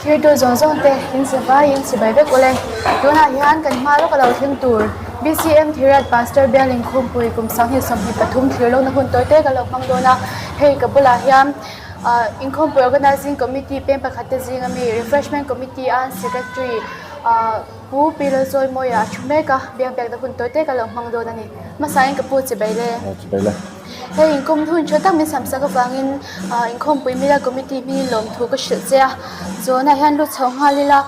Thirtu zawng zawng te in che vaiin chibai vek ule. Tunah hian kan hma lawk a lo thleng tur BCM Thiriat Pastor Bial Inkhawmpui kum 2023 thlir lohna hun tawi te ka lo hmang dawn a. Hei ka bulah hian Inkhawmpui Organising Committee peng pakhat te zinga mi Refreshment Committee a Secretary Pu Pi Lalchawimawia a thu mek a, biak biakna hun tawi te ka lo hmang dawn a ni. Hmasain ka pu chibai le. Chibai le. Hei inkhawm hun tha tak min samsak avangin inkhawmpui mila committee hmingin lawmthu ka hrilh che a, zawnah hian lut chho nghal ila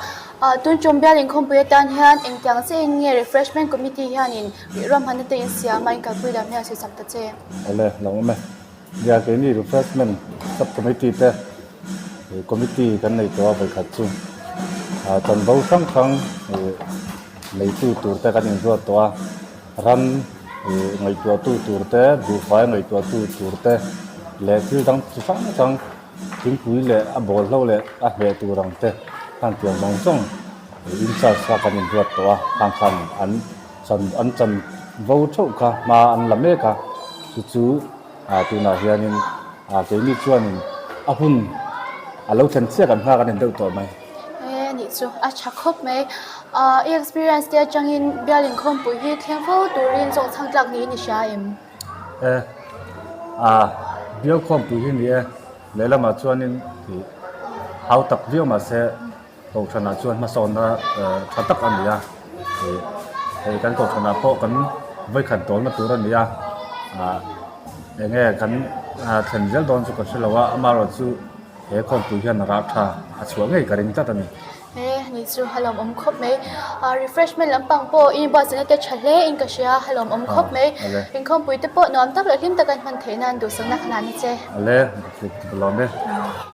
tun tum bial inkhawmpui atan hian engtiang chiahin nge refreshment committee hianin ruahmanna te insiam a inkalpui lam hian sawi chak ta che. Awle, lo awm e. Nia keini refreshment sub committee te committee kan nei tawh a vawikhat chu chanvo hrang hrang neitu tur te kan inruat tawh a. Ram ngaihtuahtu tur te, buhfai ngaihtuahtu tur te leh thil dang chi hrang hrang thingpui leh a bawl hlo leh a hmeh tur ang te khan tiang zawng zawng in charge kha kan inruat tawh a, khang khan an chan an chan vo theuh kha hma an la mek a, chu chu tunah hianin keini chuanin a hun a lo thlen chiah kan nghak a ni deuh tawh mai. E nih chu a tha khawp mai. Ahh i experience te atangin bial inkhawmpui hi thleng fo turin zawng chhang tlak niin i hria em? E ah bial khawmpui hi ni e lehlamah chuanin ih hau tak viau mahse kohhranah chuan hmasawnna tha tak a ni a ih hei kan kohhranah pawh kan vawikhat dawlna tur a ni a ah eng nge kan thlen zel dawn chu ka hre lo a amaherawhchu. He khawmpui hian rah tha a chhuah ngei ka ring tlat a ni. He ni chu a lawmawm khawp mai. Refreshment lampang pawh i buatsaihna te tha hle in ka hria a lawmawm khawp mai. Inkhawmpui te pawh nuam tak leh hlim taka hman theih nan duhsakna ka hlan a che. Ale, ka lawm e.